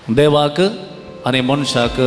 देवाक आनी मनशाक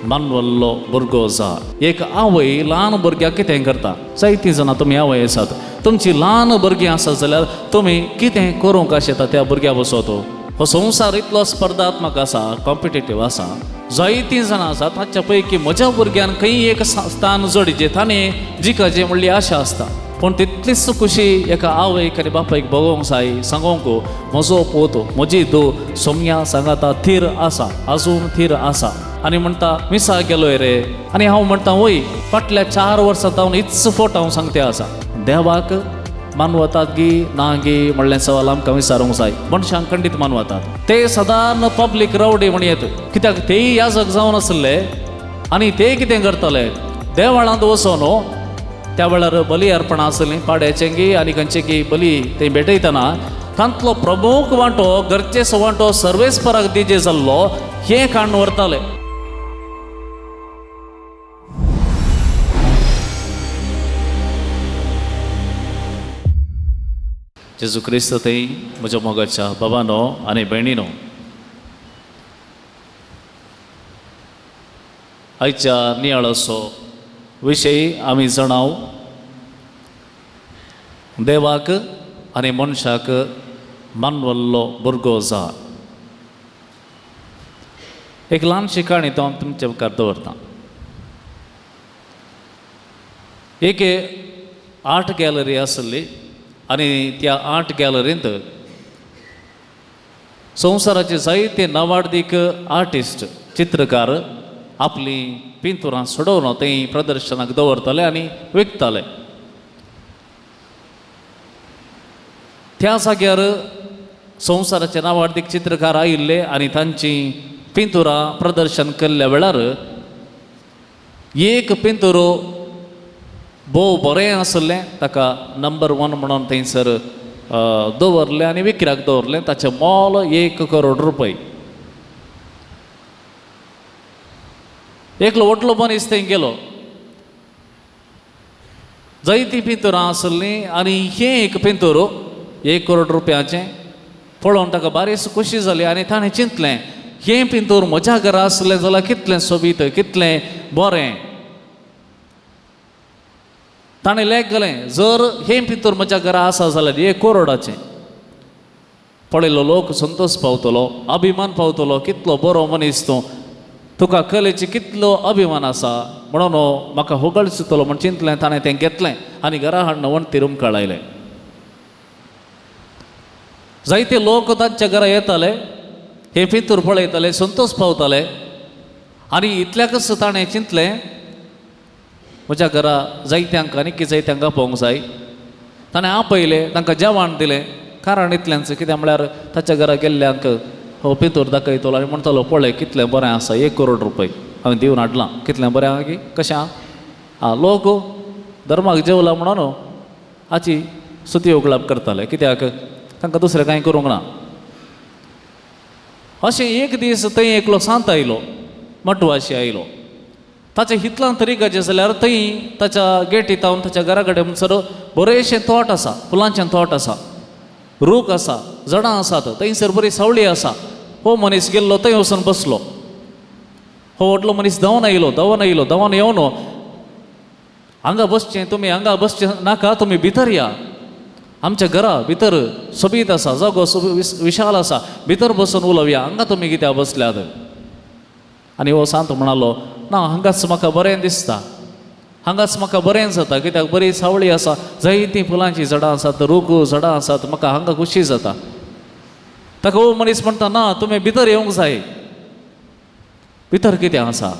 मानवल्लो भुरगो जा. एक आवय ल्हान भुरग्याक कितें करता? जायतीं जाणां तुमी आवय आसात, तुमची ल्हान भुरगीं आसात जाल्यार तुमी कितें करूंक आशेता त्या भुरग्या बसत? हो संवसार इतलो स्पर्धात्मक आसा, कॉम्पिटेटीव आसा, जायतीं जाणां आसात ताच्या पैकी म्हज्या भुरग्यान खंय एक स्थान जोडचें, ताणें जिखचें म्हणली आशा आसता. पूण तितलीच खुशी एका आवयक आनी बापायक भोगोवंक जाय, सांगोंक म्हजो पूत म्हजी धूव सोम्या सांगाता थीर आसा, आजून थीर आसा. आनी म्हणटा मिसा गेलोय रे, आनी हांव म्हणटा वय फाटल्या 4 वर्सां हांव इच फोट हांव सांगते आसा. देवाक मानवतात गी ना गी म्हणलें सवाल आमकां विचारूंक जाय. मनशांक खंडीत मानवतात, ते सदां पब्लीक रावडी म्हण येत, कित्याक तेय याजक जावन आसले आनी ते कितें करताले, देवळांत वचोन त्या वेळार बली अर्पणां आसलीं पाड्याचें गी आनी खंयचें गी बली ते भेटयतना तांतलो प्रमुख वांटो गरजेचो वांटो सर्वेस्पराक दिजे जाल्लो हें काडून व्हरताले. जेजू क्रिस्त थंय म्हज्या मोगाच्या बाबानो आनी भयणीनो, आयच्या नियाळाचो विशय आमी जाणाव देवाक आनी मनशाक मानवल्लो भुरगो जा. एक ल्हानशी काणी तो हांव तुमच्या मुखार दवरतां. एक आर्ट गॅलरी आसली आनी त्या आर्ट गॅलरींत संवसाराचे जायते नावाडदीक आर्टिस्ट चित्रकार आपलीं पिंतुरां सोडोवन थंय प्रदर्शनाक दवरताले आनी विकताले. त्या जाग्यार संवसाराचे नावाडदीक चित्रकार आयिल्ले आनी तांचीं पिंतुरां प्रदर्शन केल्ल्या वेळार एक पिंतूर भोव बरें आसलें, ताका नंबर 1 म्हणून थंयसर दवरलें आनी विकऱ्याक दवरलें. ताचें मोल 1 करोड रुपये. एकलो व्हडलो मनीस थंय गेलो, जायतीं पिंतुरां आसलीं आनी हें एक पिंतूर 1 करोड रुपयाचें पळोवन ताका बारीच खोशी जाली आनी ताणें चिंतलें हें पिंतूर म्हज्या घरा आसलें जाल्यार कितलें सोबीत, कितलें बरें. ताणें लेख घालें जर हें पिंतूर म्हज्या घरा आसा जाल्यार 1 करोडाचें. पळयलो लोक संतोश पावतलो, अभिमान पावतलो, कितलो बरो मनीस तूं, तुका कलेची कितलो अभिमान आसा म्हणून म्हाका होगळचितलो म्हण चिंतलें. ताणें तें घेतलें आनी घरा हाडून वण्टीर उमकाळायलें. जायते लोक तांच्या घरा येताले, हें पिंतूर पळयताले, संतोश पावताले आनी इतल्याकच ताणें चिंतलें म्हज्या घरा जायत्यांक आनीक जायत्यांक आपोवंक जाय. ताणें आपयलें, तांकां जेवण दिलें. कारण इतलेंच कित्याक म्हळ्यार ताच्या घरा गेल्ल्यांक हो पिंतूर दाखयतलो आनी म्हणटलो पळय कितलें बरें आसा, 1 करोड रुपये हांवें दिवन हाडलां, कितलें बरें आहा की कशें आहा. लोक धर्माक जेवला म्हणून हाची सुती उगळाप करताले, कित्याक तांकां दुसरें कांय करूंक ना. अशें एक दीस थंय एकलो सांत आयलो, मटवाशी आयलो. ताच्या हितलां तरीकाचें जाल्यार थंय ताच्या गेटी थावन ताच्या घरा कडेन म्हणसर बरेंशें तोट आसा, फुलांचें तोट आसा, रूख आसा, झाडां आसात, थंयसर बरी सावळी आसा. हो मनीस गेल्लो थंय वचून बसलो. हो व्हडलो मनीस धांवन आयलो, धांवन आयलो, धांवन येवन हांगा बसचें तुमी, हांगा बसचें नाका, तुमी भितर या, आमच्या घरा भितर सोबीत आसा, जागो विशाल आसा, भितर बसून उलोवया, हांगा तुमी कित्याक बसल्यात. आनी हो सांत म्हणालो ना हांगाच म्हाका बरें दिसता, हांगाच म्हाका बरें जाता, कित्याक बरी सावळी आसा, जायतीं फुलांचीं झाडां आसात, रूख झाडां आसात, म्हाका हांगा खोशी जाता. ताका हो मनीस म्हणटा ना तुमी भितर येवंक जाय. भितर कितें आसा?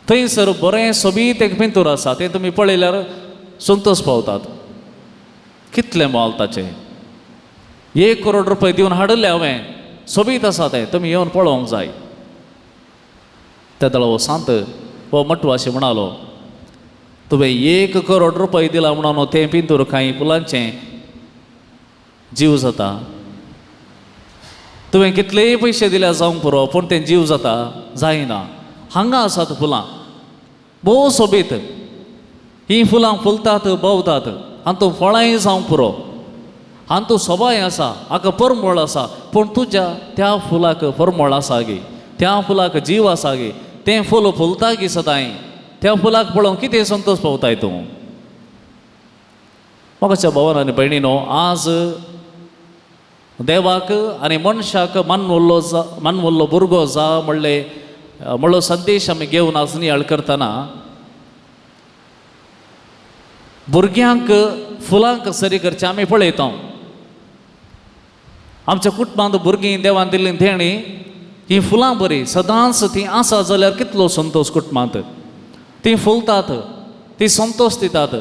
थंयसर बरें सोबीत एक पिंतूर आसा, तें तुमी पळयल्यार संतोश पावतात. कितलें मोल ताचें? 1 करोड रुपये दिवन हाडिल्लें हांवें, सोबीत आसा तें, तुमी येवन पळोवंक जाय. तेदळा हो सांत हो मटवाशी म्हणालो तुवें 1 करोड रुपये दिला म्हणून तें पिंतूर कांय फुलांचें जीव जाता, तुवें कितलेय पयशे दिल्या जावंक पुरो पूण तें जीव जाता जायना. हांगा आसात फुलां भोव सोबीत, हीं फुलां फुलतात भोंवतात, हातूंत फळांय जावंक पुरो. हातूंत सोबाय आसा, हाका परमळ आसा, पूण तुज्या त्या फुलाक परमळ आसा गे, त्या फुलाक जीव आसा गे, तें फूल फुलता गी सदांय, त्या फुलाक पळोवन कितें संतोश पावताय तूं? मोगाच्या भावान आनी भयणीनो, आज देवाक आनी मनशाक मानवल्लो जा मानवल्लो भुरगो जा म्हणले म्हणलो संदेश आमी घेवन आज नियाळ करतना भुरग्यांक फुलांक सरी करचें आमी पळयता. आमच्या कुटुंबांत भुरगीं देवान दिल्लीं देणी हीं फुलां बरीं सदांच तीं आसा जाल्यार कितलो संतोश कुटुंबांत, तीं फुलतात, तीं संतोश दितात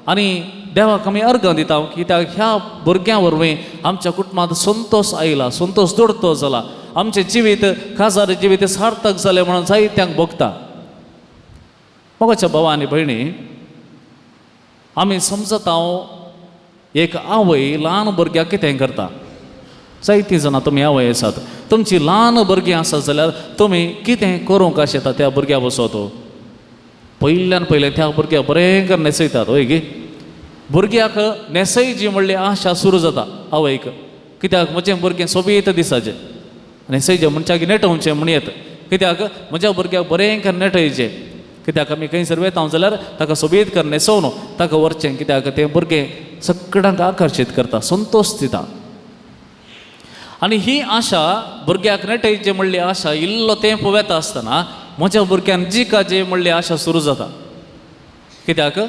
आनी देवाक आमी अर्गां दिता कित्याक ह्या भुरग्यां वरवीं आमच्या कुटुंबांत संतोश आयला, संतोश दोडतो जाला, आमचें जिवीत काजार जिवीत सार्थक जालें म्हणून जायत्यांक भोगता. मोगाच्या भावा आनी भयणी, आमी समजता एक आवय ल्हान भुरग्याक कितें करता. जायतीं जाणां तुमी आवय आसात, तुमची ल्हान भुरगीं आसात जाल्यार तुमी कितें करूंक आशेता त्या भुरग्या बसत? पयल्यान पयलें त्या भुरग्याक बरें कर न्हेसयतात, हय गे? भुरग्याक न्हेसयची म्हणली आशा सुरू जाता आवयक, कित्याक म्हजें भुरगें सोबीत दिसाचें, न्हेसयचें मनशाक नेटोवचें म्हण येता, कित्याक म्हज्या भुरग्याक बरें कर नेटयचें, कित्याक आमी खंयसर वेता जाल्यार ताका सोबीत कर न्हेसोवन ताका व्हरचें, कित्याक तें भुरगें सगळ्यांक आकर्शीत करता, संतोश दिता. आनी ही आशा भुरग्याक नेटयचें म्हणली आशा इल्लो तेंप वेता आसतना म्हज्या भुरग्यान जिकाचें म्हणली आशा सुरू जाता, कित्याक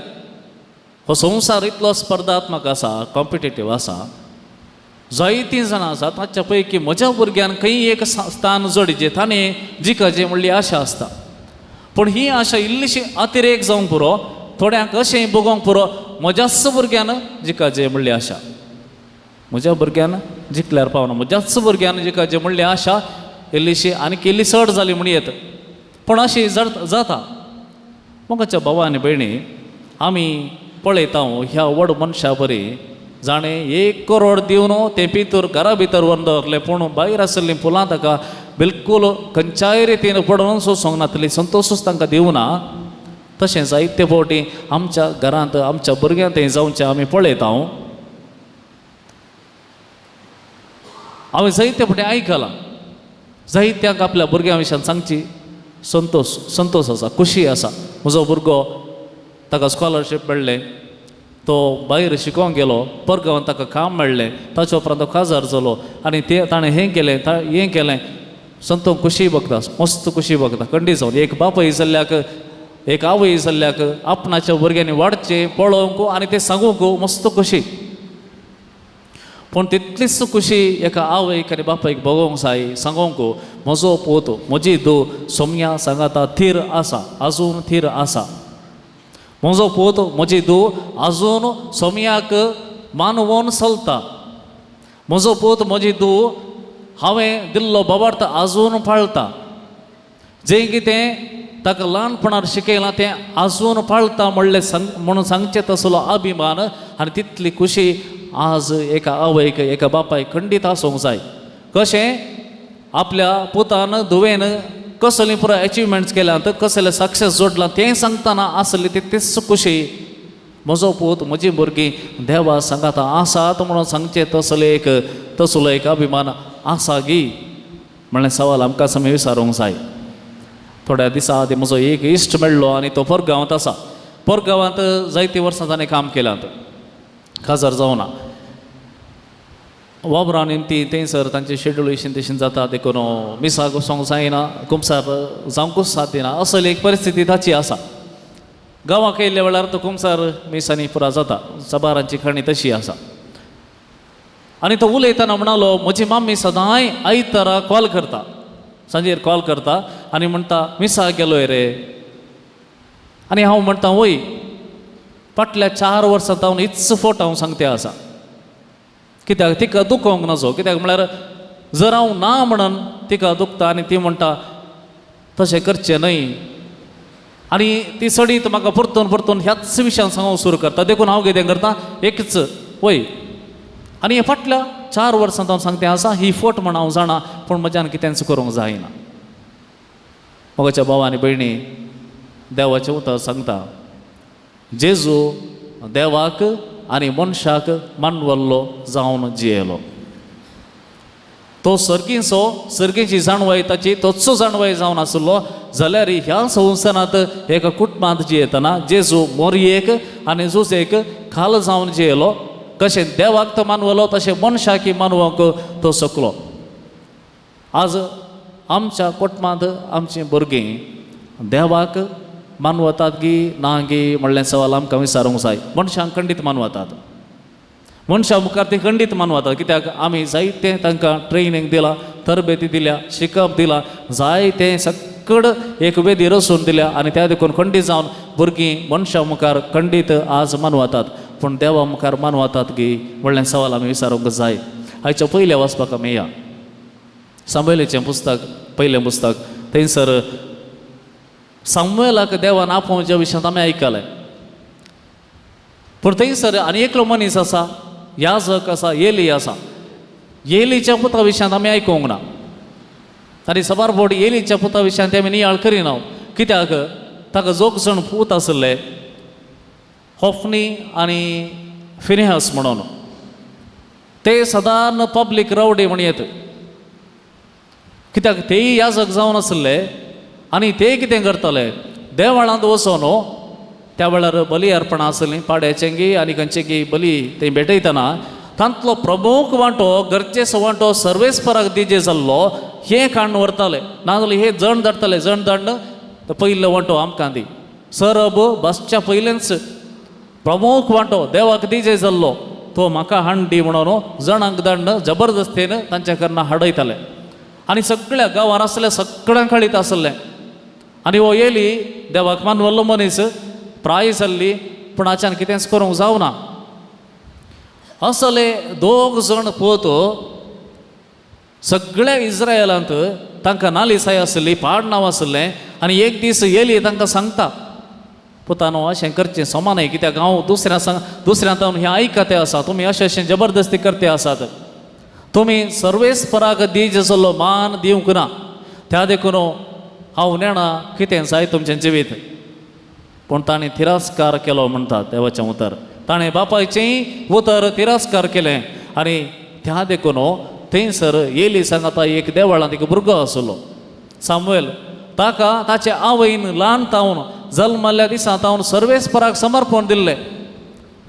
हो संवसार इतलो स्पर्धात्मक आसा, कॉम्पिटेटीव आसा, जायतीं जाणां आसा, ताच्या पैकी म्हज्या भुरग्यान खंय एक स्थान जोडचें, ताणें जिकाचें म्हणली आशा आसता. पूण ही आशा इल्लीशी अतिरेक जावंक पुरो, थोड्यांक अशें भोगोवंक पुरो, म्हज्याच भुरग्यान जिकाचें म्हणली आशा, म्हज्या भुरग्यान जिखल्यार पावना, म्हज्याच भुरग्यान जिकाचें म्हणली आशा इल्लीशी आनी इल्ली चड जाली म्हण येता, पूण अशी जाता. मोगाच्या भावा आनी भयणी, आमी पळयता ह्या व्हड मनशा बरी जाणें 1 करोड दिवन तें पितूर घरा भितर व्हरून दवरलें, पूण भायर आशिल्लीं फुलां ताका बिलकूल खंयच्याय रितीन पडून सोंसूंक नातली, संतोशूच तांकां दिवना. तशें जायते फावटी आमच्या घरांत आमच्या भुरग्यांत तें जावचें आमी पळयता. हांवें जायते फावटी आयकलां, जायत्यांक आपल्या भुरग्यां विशयान सांगची संतोश संतोश आसा, खुशी आसा, म्हजो भुरगो ताका स्कॉलरशीप मेळ्ळें, तो भायर शिकोवंक गेलो, परगांवांत ताका काम मेळ्ळें, ताच्या उपरांत तो काजार जालो आनी ते ताणें हें केलें हें केलें, संतोष खुशी बघता, मस्त खुशी बघता. खंडीत जावन एक बापूय जाल्ल्याक एक आवय जाल्ल्याक आपणाच्या भुरग्यांनी वाडचें पळोवंक आनी तें सांगूंक मस्त खुशी. पूण तितलीच खुशी एका आवयक आनी बापायक भोगोवंक जाय, सांगोंक म्हजो पूत म्हजी धूव सोम्या सांगाता थीर आसा, आजून थीर आसा, म्हजो पूत म्हजी धूव आजून सोम्याक मानवोन चलता, म्हजो पूत म्हजी धूव हांवें दिल्लो बाबार्थ आजून पाळटा, जें कितें ताका ल्हानपणार शिकयलां तें आजून पाळटा म्हणलें सांग म्हणून सांगचें तसलो अभिमान आनी तितली खुशी आज एका आवयक एका बापायक खंडीत आसूंक जाय. कशें आपल्या पुतान धुवेन कसली पुराय एचिवमेंट्स केल्यात, कसले सक्सेस जोडलां तें सांगतना आसली तितलीच खुशी म्हजो पूत म्हजी भुरगीं देवा सांगाता आसात म्हणून सांगचें तसले एक तसलो एक अभिमान आसा गी म्हणलें सवाल आमकां आमी विचारूंक जाय. थोड्या दिसा आदीं म्हजो एक इश्ट मेळ्ळो आनी तो परगांवांत आसा. परगांवांत जायतीं वर्सां ताणें काम केलां, काजार जावना, वावरान निमती थंयसर तांचें शेड्यूल अशें तशें जाता, देखून मिसाक वचोंक जायना, कुमसार जावंकूच साथ दिना, असली एक परिस्थिती ताची आसा. गांवाक येयल्ल्या वेळार तो कुमसार मिसांनी पुरा जाता, साबारांची खाणी तशी आसा. आनी तो उलयतना म्हणालो, म्हजी माम्मी सदांय आयतारा कॉल करता, सांजेर कॉल करता आनी म्हणटा मिसाक गेलोय रे, आनी हांव म्हणटा वय फाटल्या 4 वर्सां हांव हीच फोट हांव सांगते आसा, कित्याक तिका दुखोवंक नजो, कित्याक म्हळ्यार जर हांव ना म्हणून तिका दुखता आनी ती म्हणटा तशें करचें न्हय, आनी ती सडीत म्हाका परतून परतून ह्याच विशयान सांगूंक सुरू करता, देखून हांव कितें करता एकच वय. आनी हे फाटल्या 4 वर्सां हांव सांगते आसा ही फोट म्हण हांव जाणा, पूण म्हज्यान कितेंच करूंक जायना. म्हज्या भाव आनी भयणी, देवाचें उतर सांगता, जेजू देवाक आनी मनशाक मानवल्लो जावन जियेलो. तो सर्गींचो, सर्गींची जाणवाय ताची तोच जाणवाय जावन आसलो जाल्यार ह्या संवसारांत एका कुटुंबांत जियेतना जेजू मोरयेक आनी जुजेक खाल जावन जियेलो. कशें देवाक तो मानवलो तशें मनशाक मानवंक तो शकलो. आज आमच्या कुटुंबांत आमचीं भुरगीं देवाक मानवतात गी ना गी म्हणलें सवाल आमकां विचारूंक जाय. मनशांक खंडीत मानवतात, मनशां मुखार ती खंडीत मानवतात, कित्याक आमी जायतें तांकां ट्रेनींग दिलां, तरबेती दिल्या, शिकप दिलां, जायतें सक्कड एक वेदी रचून दिल्या आनी त्या देखून खंडीत जावन भुरगीं मनशां मुखार खंडीत आज मानवतात. पूण देवा मुखार मानवतात गी म्हणलें सवाल आमी विचारूंक जाय. आयच्या पयल्या वाचपाक आमी या सामुएलाचें पुस्तक, पयलें पुस्तक. थंयसर सामुएलाक देवान आपोवच्या विशयांत आमी आयकलें. पूण थंयसर आनी एकलो मनीस आसा, याजक आसा, एली आसा. एलीच्या पुता विशयांत आमी आयकूंक ना आनी सबार बोड एलीच्या पुता विशयांत आमी नियाळ करिना, कित्याक ताका जोग जण पूत आशिल्ले, होफनी आनी फिनेहस म्हणून. ते सदान पब्लीक रवडे म्हण येत, कित्याक तेय याजक जावन आशिल्ले आनी ते कितें करताले, देवळांत वचोन त्या वेळार बली अर्पणां आसलीं, पाड्याचेंगी आनी खंयचेंगी बली ते भेटयतना तांतलो प्रमुख वांटो, गरजेचो वांटो सर्वेस्पराक दिजे जाल्लो हें काडून व्हरताले, नाजाल्यार हे जण धाडटाले, जण धाडून तो पयलो वांटो आमकां दी. सरब बसच्या पयलेंच प्रमुख वांटो देवाक दिजे जाल्लो तो म्हाका हाण दी म्हणून जणांक धाडून जबरदस्तीन तांच्या कडन हाडयताले आनी सगळ्या गांवार आसले सगळ्यांक कळीत आसलें. आनी हो येली देवाक मानवल्लो मनीस, प्राय जाल्ली, पूण आच्यान कितेंच करूंक जावना. असले दोग जण पोत सगळ्या इस्रायलांत तांकां नालिसाय आसली, पाड नांव आसलें. आनी एक दीस येली तांकां सांगता, पुतानो अशें करचें समा न्हय, कित्याक हांव दुसऱ्या सांग दुसऱ्या तावन हें आयकते आसा, तुमी अशें अशें जबरदस्ती करते आसात, तुमी सर्वेस्पराक these जाल्लो मान दिवंक ना, त्या देखून हांव नेणा कितें जाय तुमचें जिवीत. पूण ताणें तिरस्कार केलो म्हणटा देवाचें उतर, ताणें बापायचें उतर तिरस्कार केलें. आनी त्या देखून थंयसर येली सांगता एक देवळांत एक भुरगो आसलो सामुएल, ताका ताचे आवयन ल्हान तावन जल्मल्ल्या दिसा तावन सर्वेस्पराक समर्पण दिल्लें.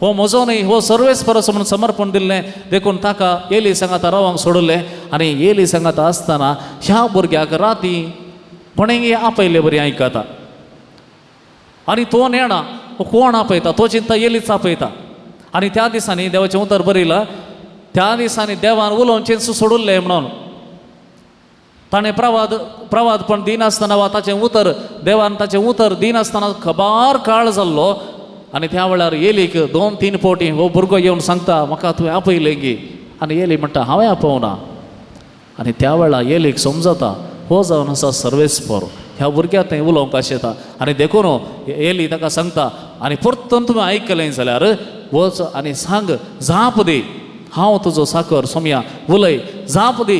हो म्हजो न्हय, हो सर्वेस्पर असो म्हणून समर्पण दिल्लें. देखून ताका येली सांगाता रावंक सोडलें. आनी येली सांगाता आसतना ह्या भुरग्याक राती कोणेंगी आपयले बरी आयकता आनी तो नेणा कोण आपयता, तो चिंता येलीच आपयता. आनी त्या दिसांनी देवाचें उतर बरयलां, त्या दिसांनी देवान उलोवचेंच सोडुल्लें म्हणून ताणें प्रवाद प्रवादपण दिनासतना वा ताचें उतर देवान ताचें उतर दिनासतना खबार काळ जाल्लो. आनी त्या वेळार येलीक 2-3 फावटी हो भुरगो येवन सांगता, म्हाका तुवें आपयलें गी. आनी येली म्हणटा, हांवें आपोवना. आनी त्या वेळार येलीक समजता हो जावन आसा सर्वेस्पर, ह्या भुरग्याक थंय उलोवंक आशेता. आनी देखून येली ताका सांगता, आनी परतून तुवें आयकलें जाल्यार वच आनी सांग, जाप दी, हांव तुजो साकर सोमया, उलय, जाप दी,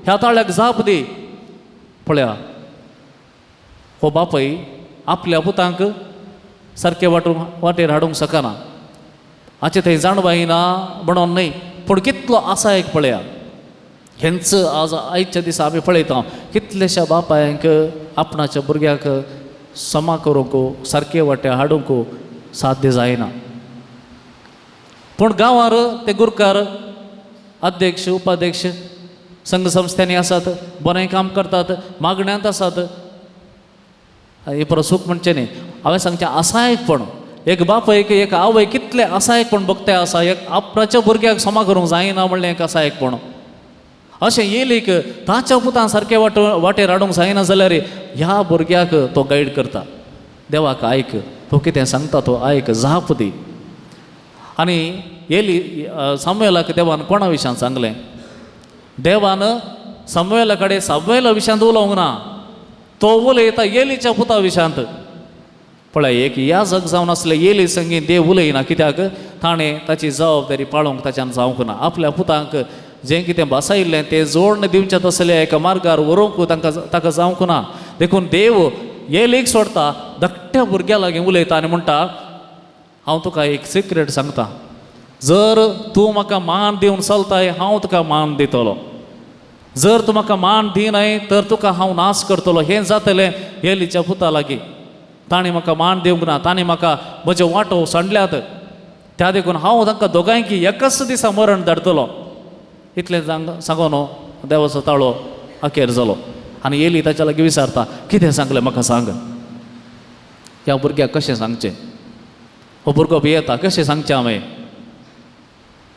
ह्या ताळ्याक जाप दी. पळया हो बापय आपल्या पुतांक सारकें वाटेर हाडूंक शकना, हाचें थंय जाणवाय ना म्हणून न्हय, पूण कितलो आसा एक पळया. हेंच आज आयच्या दिसा आमी पळयता कितलेश्या बापायांक आपणाच्या भुरग्याक समा करूंक सारके वाटे हाडूंक साध्य जायना. पूण गांवार ते गुरकार, अध्यक्ष, उपाध्यक्ष संघ संस्थांनी आसात, बरें काम करतात, मागण्यांत आसात. हे परत सूख म्हणचें न्ही, हांवें सांगचें असायकपण, एक बापय एक आवय कितलें असायकपण बघते आसा, एक आपणाच्या भुरग्याक समा करूंक जायना म्हणलें एक असायकपण. अशें येलीक ताच्या पुतान सारकें वाटेर हाडूंक जायना जाल्यार ह्या भुरग्याक तो गायड करता, देवाक आयक, तो कितें सांगता तो आयक, जाप दी. आनी येली सामुएलाक देवान कोणा विशयान सांगलें, देवान सामुएला कडेन सामुएला विशयांत उलोवंक ना, तो उलयता येलीच्या पुता विशयांत. पळय एक याजक जावन आसले येली संगी देव उलयना, कित्याक ताणें ताची जबाबदारी पाळोवंक ताच्यान जावंक ना. आपल्या पुतांक जें कितें बसायिल्लें तें जोडण दिवचें तसलें एका मार्गार व्हरूंक तांकां ताका जावंक ना. देखून देव येलीक सोडता, धाकट्या भुरग्या लागीं उलयता आनी म्हणटा, हांव तुका एक सिक्रेट सांगता, जर तूं म्हाका मान दिवन चलताय हांव तुका मान दितलो, जर तूं म्हाका मान दिनाय तर तुका हांव नाश करतलो. हें जातलें एलीच्या पुता लागीं. ताणें म्हाका मान दिवंक ना, ताणें म्हाका म्हजे वांटो सांडल्यात, त्या देखून हांव तांकां दोगांयकी एकच दिसा मरण धाडटलो. इतलें सांगून देवाचो ताळो अखेर जालो. आनी एली ताच्या लागीं विचारता, कितें सांगलें म्हाका सांग. ह्या भुरग्याक कशें सांगचें, हो भुरगो भियेता, कशें सांगचें हांवें?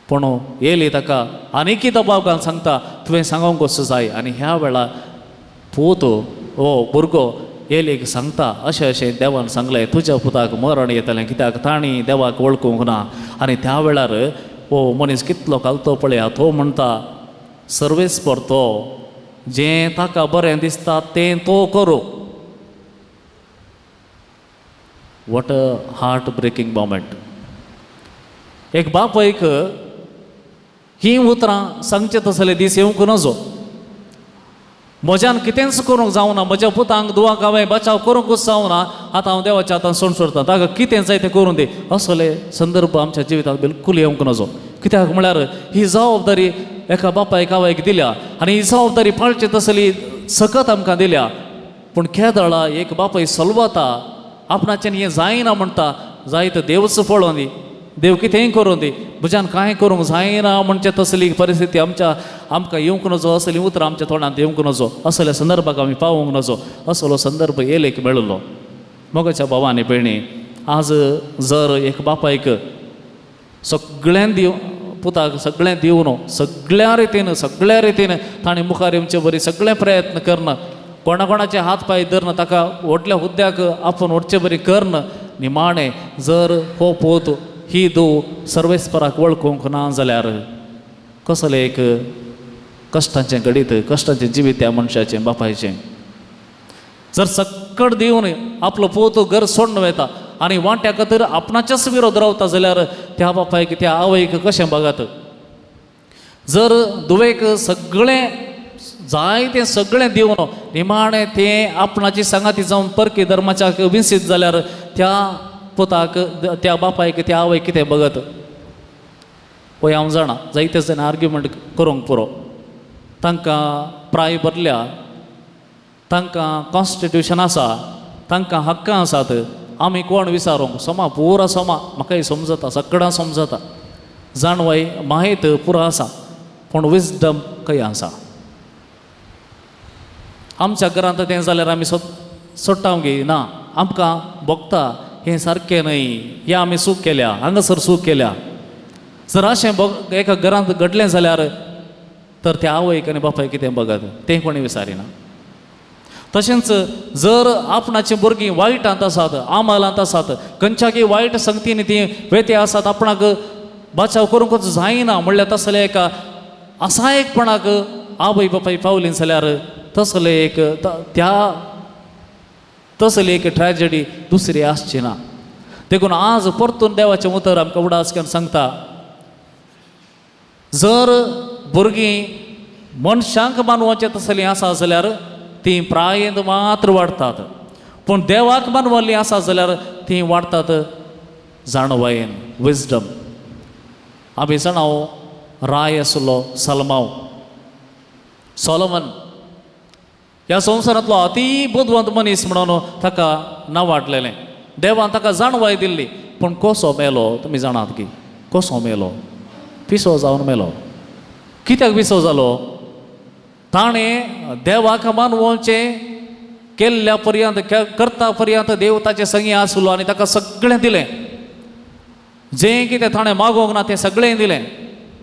पूण एली ताका आनीकय दबाव घालून सांगता, तुवें सांगूंकच जाय. आनी ह्या वेळार पूत हो भुरगो एलीक सांगता, अशें अशें देवान सांगलें, तुज्या पुताक मरण येतलें, कित्याक तांणी देवाक वळखूंक ना. आनी त्या वेळार हो मनीस कितलो घालतो पळया, तो म्हणटा सर्वेस्पर तो जें ताका बरें दिसता तें तो करूं. What a heart breaking moment. एक बापायक हीं उतरां सांगचे तसले दीस येवंक नजो. म्हज्यान कितेंच करूंक जावना, म्हज्या पुतांक दुवाक हांवें बचाव करूंकूच जावना, आतां हांव देवाच्या हातान सोड सोडटा, ताका कितें जाय तें करूं दी. असले संदर्भ आमच्या जिवितांत बिलकूल येवंक नजो. कित्याक म्हळ्यार ही जबाबदारी एका बापायक आवयक दिल्या आनी ही जबाबदारी पाळची तसली सकत आमकां दिल्या. पूण केदळा एक बापाय सलवता, आपणाच्यान हें जायना म्हणटा, जाय तर देवच पळोवन दी, देव कितेंय करूं दी, म्हज्यान कांय करूंक जायना म्हणचे तसली परिस्थिती आमच्या आमकां येवंक नजो, असलीं उतरां आमच्या तोंडांत येवंक नजो, असल्या संदर्भाक आमी पावूंक नजो. असलो संदर्भ एलेक मेळिल्लो. मोगाच्या भावा आनी भयणी, आज जर एक बापायक सगळ्यां दिव पुताक सगळें दिवन सगळ्या रितीन सगळ्या रितीन ताणें मुखार येवचे बरी सगळे प्रयत्न करण, कोणा कोणाचे हात पांय धरून ताका व्हडल्या हुद्द्याक आपूण व्हडचे बरी करण, निमाणें जर हो पूत ही धूव सर्वेस्पराक वळखूंक ना जाल्यार कसलें एक कश्टांचें घडीत, कश्टांचें जिवीत त्या मनशाचें बापायचें. जर सक्कड दिवन आपलो पूत घर सोडून वता आनी वांट्या खातीर आपणाच्याच विरोध रावता जाल्यार त्या बापायक त्या आवयक कशें बघत? जर धुवेक सगळें जाय तें सगळें दिवन निमाणें तें आपणाची सांगाती जावन परकी धर्माच्या विंसीत जाल्यार त्या पुताक त्या बापायक त्या आवयक कितें बघत? पळय हांव जाणा जायते जाण आर्ग्युमेंट करूंक पुरो, तांकां प्राय भरल्या, तांकां कॉन्स्टिट्युशन आसा, तांकां हक्कां आसात, आमी कोण विचारूंक? समा पुरा समा म्हाकाय समजता, सगळ्यां समजता, जाणवाय माहीत पुरो आसा, पूण विजडम खंय आसा? आमच्या घरांत तें जाल्यार आमी सोडटा गे ना, आमकां भोगता हें सारकें न्हय, हें आमी चूक केल्या, हांगासर चूक केल्या. जर अशें एका घरांत घडलें जाल्यार तर त्या आवयक आनी बापायक कितें बघत तें कोणी विचारिना. तशेंच जर आपणाचीं भुरगीं वायटांत आसात, आमालांत आसात, खंयच्याकी वायट संगतीन तीं वेते आसात, आपणाक बचाव करूंकच जायना म्हणल्यार तसले एका असायकपणाक आवय बापाय पावलीं जाल्यार तसले एक त्या तसली एक ट्रॅजडी दुसरी आसची ना. देखून आज परतून देवाचें उतर आमकां उडास करून सांगता, जर भुरगीं मनशांक मानवाचें तसलीं आसा जाल्यार तीं प्रायेंत मात्र वाडटात, पूण देवाक मानवल्लीं आसा जाल्यार तीं वाडटात जाणवायेन, विजडम. आमी जाणाव राय आसलो सलमाव, सोलोमन ह्या संवसारांतलो अती बुदवंत मनीस म्हणून ताका नांवाडलेलें, देवान ताका जाणवाय दिल्ली, पूण कसो मेलो तुमी जाणात की कसो मेलो? पिसो जावन मेलो. कित्याक पिसो जालो? ताणें देवाक मानवचें केल्ल्या पर्यंत करता पर्यंत देव ताचे संगी आसलो आनी ताका सगळें दिलें, जें कितें ताणें मागोवंक ना तें सगळें दिलें.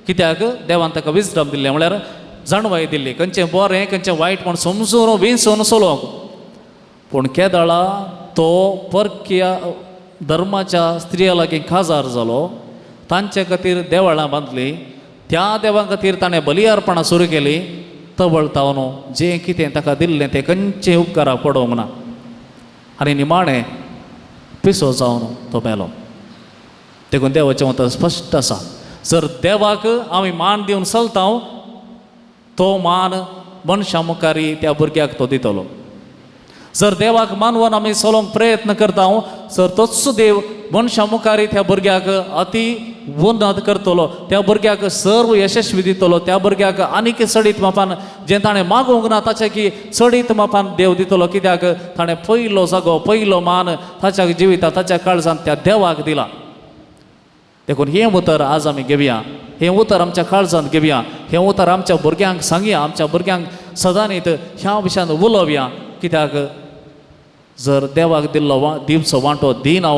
कित्याक? देवान ताका विजडम दिल्लें, म्हळ्यार जाणवाय दिल्ली, खंयचें बरें खंयचें वायट म्हण समजून विंचून चलोवंक. पूण केदळा तो परकीय धर्माच्या स्त्रिया लागीं काजार जालो, तांचे खातीर देवळां बांदलीं, त्या देवां खातीर ताणें बली अर्पणां सुरू केली, तवळ तावन जें कितें ताका दिल्लें तें खंयचें उपकाराक पडोवंक ना आनी निमाणें पिसो जावन तो मेलो. देखून देवाचें उतर स्पश्ट आसा, जर देवाक आमी मान दिवन चलता तो मान मनशां मुखार त्या भुरग्याक तो दितलो. जर देवाक मानवन आमी चलोवंक प्रयत्न करता जर तोच देव मनशा मुखार त्या भुरग्याक अती उन्नत करतलो, त्या भुरग्याक सर्व यशस्वी दितलो, त्या भुरग्याक आनीक चडीत मापान जें ताणें मागूंक ना ताच्या की चडीत मापान देव दितलो. कित्याक ताणें पयलो जागो, पयलो मान ताच्या जिविता, ताच्या काळजांत त्या देवाक दिला. देखून हें उतर आज आमी घेवया, हें उतर आमच्या काळजांत घेवया, हें उतर आमच्या भुरग्यांक सांगया, आमच्या भुरग्यांक सदांनीत ह्या विशयान उलोवया. कित्याक जर देवाक दिल्लो दिवचो वांटो दिना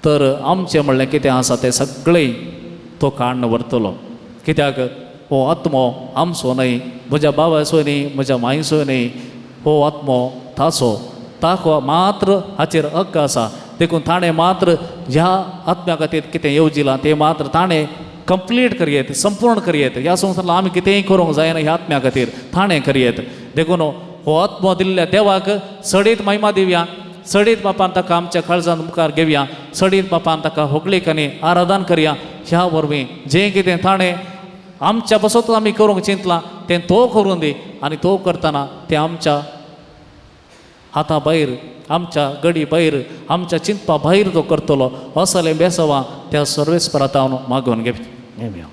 तर आमचें म्हणलें कितें आसा तें सगळें तो काडून व्हरतलो. कित्याक हो आत्मो आमचो न्हय, म्हज्या बाबाचो न्हय, म्हज्या मायचो न्हय, हो आत्मो ताचो, ताको मात्र हाचेर हक्क आसा. देखून ताणें मात्र ह्या आत्म्या खातीर कितें येवजिलां तें मात्र ताणें कंप्लीट करयेत, संपूर्ण करयेत. ह्या संवसारांत आमी कितेंय करूंक जायना ह्या आत्म्या खातीर ताणें करयेत. देखून हो आत्मो दिल्ल्या देवाक चडीत महिमा दिवया, चडीत बापान ताका आमच्या काळजांत मुखार घेवया, चडीत बापान ताका होगळीक आनी आराधन करया. ह्या वरवीं जें कितें ताणें आमच्या बसत आमी करूंक चिंतलां तें तो करून दी, आनी तो करतना तें आमच्या हाता भायर, आमच्या गडी भायर, आमच्या चिंतपा भायर तो करतलो. असलें बेसवां त्या सर्वेस्परांत मागून घेवया.